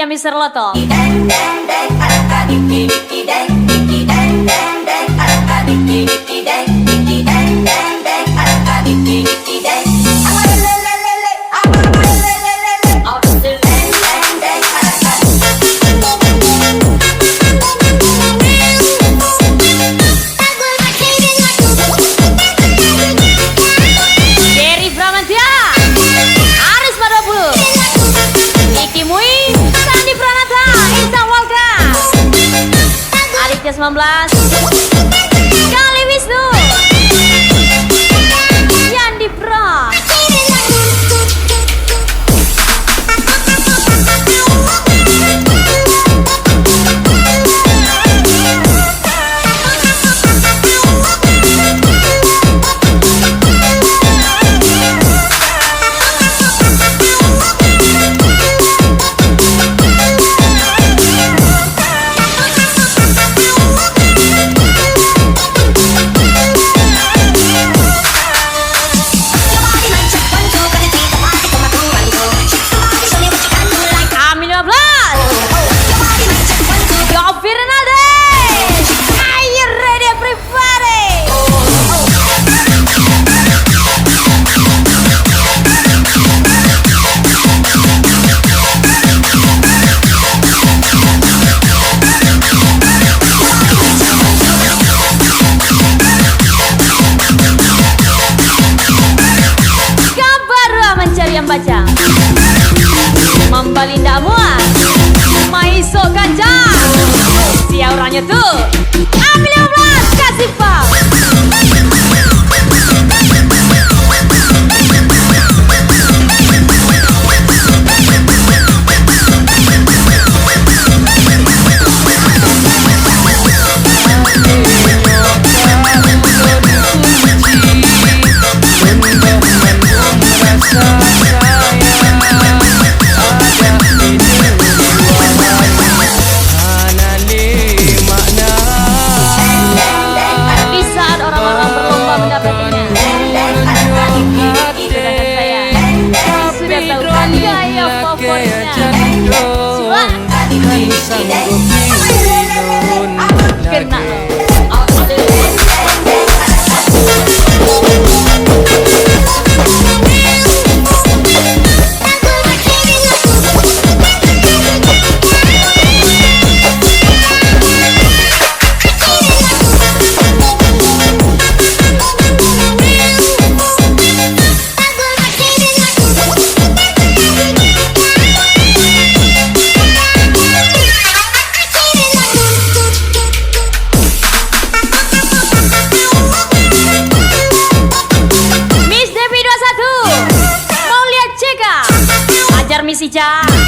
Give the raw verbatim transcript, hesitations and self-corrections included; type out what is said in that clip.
Mister Loto. Gary Pramantia, Aris Padopulu, Iki Mui, Sandi Pranata, Intan Walker, Aditya sembilan belas, Gali Wisnu, Yandi Pram. Amin lima belas. Yofi Rinaldi. Are you ready, everybody? Ka baru mencari yang baca. Membalinda mua. Maisok kaca. Sia uroe nyoe tu. Amin lima belas, kasih, Pak. Di saat orang-orang berlomba mendapatinya, sedangkan saya sudah tahu gaya favoritnya. Cuak. Kena. Miss Devi dua satu, Maulia Ceka, ajar Miss Ica.